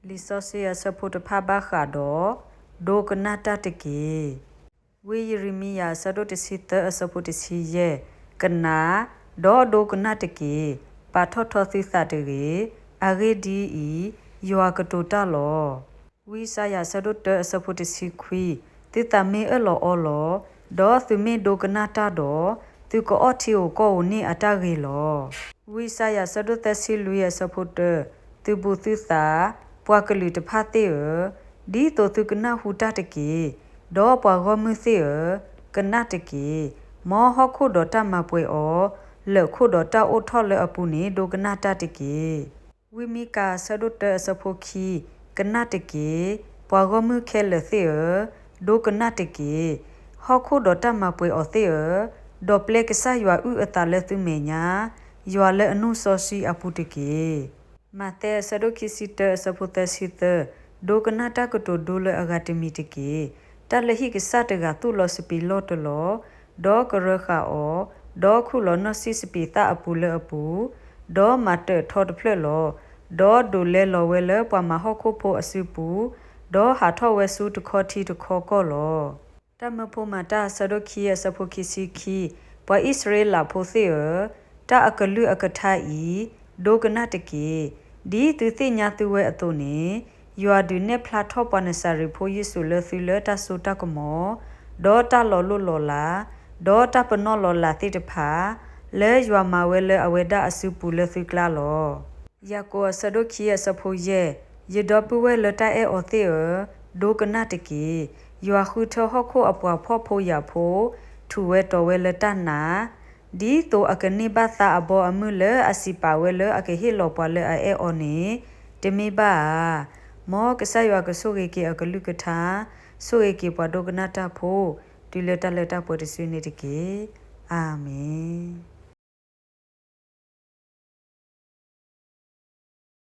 လံာ်စီဆှံအဆၢဖိတဖၣ်ဘၣ်ဃးဒီး ဒိကနၣ်တၢ်တက့ၢ်. ဝံယံးရမံယၤအဆၢဒိၣ်တဆံသၢအဆၢဖိတဆံယဲၢ်, ကနၣ်, ဒီးဒိကနၣ်တက့ၢ်. ပာ်ထီၣ်ထီသုသးတဂ့ၤ. အဂ့ၢ်ဒ်အံၤ, ယွၤကတိၤတၢ်လီၤ. ဝံယၡါယၤအဆၢဒိၣ်တၢအဆၢဖိတဆံခွံ, သုသးမ့ၢ်အၢၣ်လီၤအီလီၤ, ဒီးသုမ့ၢ်ဒိကနၣ်တၢ်ဒီး, သုကအိၣ်ထံအိၣ်ကီၢ်ဧိၤန့ၣ်အတၢ်ဂ့ၤလီၤ. ဝံယၡါယၤအဆၢဒိၣ်သၢဆံလွံၢ်အဆၢဖိတၢ, သုဘူးသုသး, ပှၤကလုာ်တဖၣ်သ့ၣ်ဧၢ, ဒ်သိးသုကနၢ်ဟူတၢ်တက့ၢ်. ဒီးပှၤဂီၢ်မုၢ်သ့ၣ်ဧၢ, ကနၣ်တက့ၢ်. မ်ဟီၣ်ခိၣ်ဒီးတၢ်မၤပှဲၤအီၤ, လၢၢ်ခိၣ်ဒီးတၢ်အိၣ်ထီၣ်လၢအပူၤန့ၣ် ဒိကနၣ်တၢ်တက့ၢ်. ဝံမံကၤအဆၢဒိၣ်တၢအဆၢဖိခံ, ကနၣ်တက့ၢ်. ပှၤဂီၢ်မုၢ်ခဲလၢာ်သ့ၣ်ဧၢ, ဒိကနၣ်တက့ၢ်. ဟီၣ်ခိၣ်ဒီးတၢ်မၤပှဲၤအီၤသ့ၣ်ဧၢ, ဒီးပျဲကစၢ်ယွၤအုၣ်အသးလၢသုမဲာ်ညါ, ယွၤလၢအနီၢ်စီဆှံအပူၤတက့ၢ်. မးသဲအဆၢဒိၣ်ခံဆံတၢအဆၢဖိသၢဆံသၢ, ဒိကနၣ်တၢ်ကတိၤဒိလၢအဂၤတမံၤတက့ၢ်. တၢ်လၢဟံၣ်ကစၢ်တဂၤသူၣ်လီၤစပံးလီၢ်တလီၢ်, ဒီးကရၢဃာ်အီၤ, ဒီးခူၣ်လီၤနီၣ်စံၣ်စပံးသၣ်အပူၤလၢအပူၤ, ဒီးမၤတၢၣ်ထီတဖျၢၣ်လီၤ. ဒီးဒိးလဲလီၤဝဲလၢပှၤမၤဟီၣ်ခိၣ်ဖိအစုပူၤ, ဒီးဟးထီၣ်ဝဲဆူတခီထံတခီကီၢ်လီၤ. တၢ်မၢဖိမၤတၢ်အဆၢဒိၣ်ခံအဆၢဖိခံဆံခံ, ပှၤအံၣ်စရ့လးဖိသ့ၣ်ဧၢ, တၢ်အကလုၢ်အကထါအံၤ, ဒိကနၣ်တက့ၢ်. ဒ်သုသ့ၣ်ညါသုဝဲအသိးန့ၣ်, ယွၤဒုးနဲၣ်ဖျါထီၣ်ပှၤနစၤရ့းဖိယ့ၣ်ၡူးလၢသုလၢတၢ်စိတၢ်ကမီၤ, ဒီးတၢ်လီၤလိၢ်လီၤလး, ဒီးတၢ်ပနီၣ်လီၤလးသ့ၣ်တဖၣ်, လၢယွၤမၤဝဲလၢအဝဲဒၣ်အစုပူၤလၢသုကျါလီၤ. ယၤကိာ်အဆၢဒိၣ်ခံအဆၢဖိယဲၢ်, ယဒီပုၢ်ဝဲၢ်လၢတၢ်အဲၣ်အီၤသ့ၣ်ဧၢ, ဒိကနၣ်တက့ၢ်. ယွၤဃုထၢဟီၣ်ခိၣ်အပှၤဖှီၣ်ဖိယာ်ဖိ, ထူၣ်ဝဲတီၤဝဲလၢတၢ်နာ်, ဒ်သိးအကန့ၢ်ဘၣ်သါအဘီအမုၢ်လၢအစံးပာ်ဝဲလၢအကဟ့ၣ်လီၤပှၤလၢအအဲၣ်အီၤန့ၣ်, တမ့ၢ်ဘၣ်ဧါ. မ်ကစၢ်ယွၤကဆိၣ်ဂ့ၤက့ၤအကလုၢ်ကထါ, ဆိၣ်ဂ့ၤက့ၤပှၤဒိကနၣ်တၢ်ဖိ, တုၤလၢတၢ်လၢတၢ်ပှဲၤတစုန့ၣ်တက့ၢ်. အၤမ့ၣ်.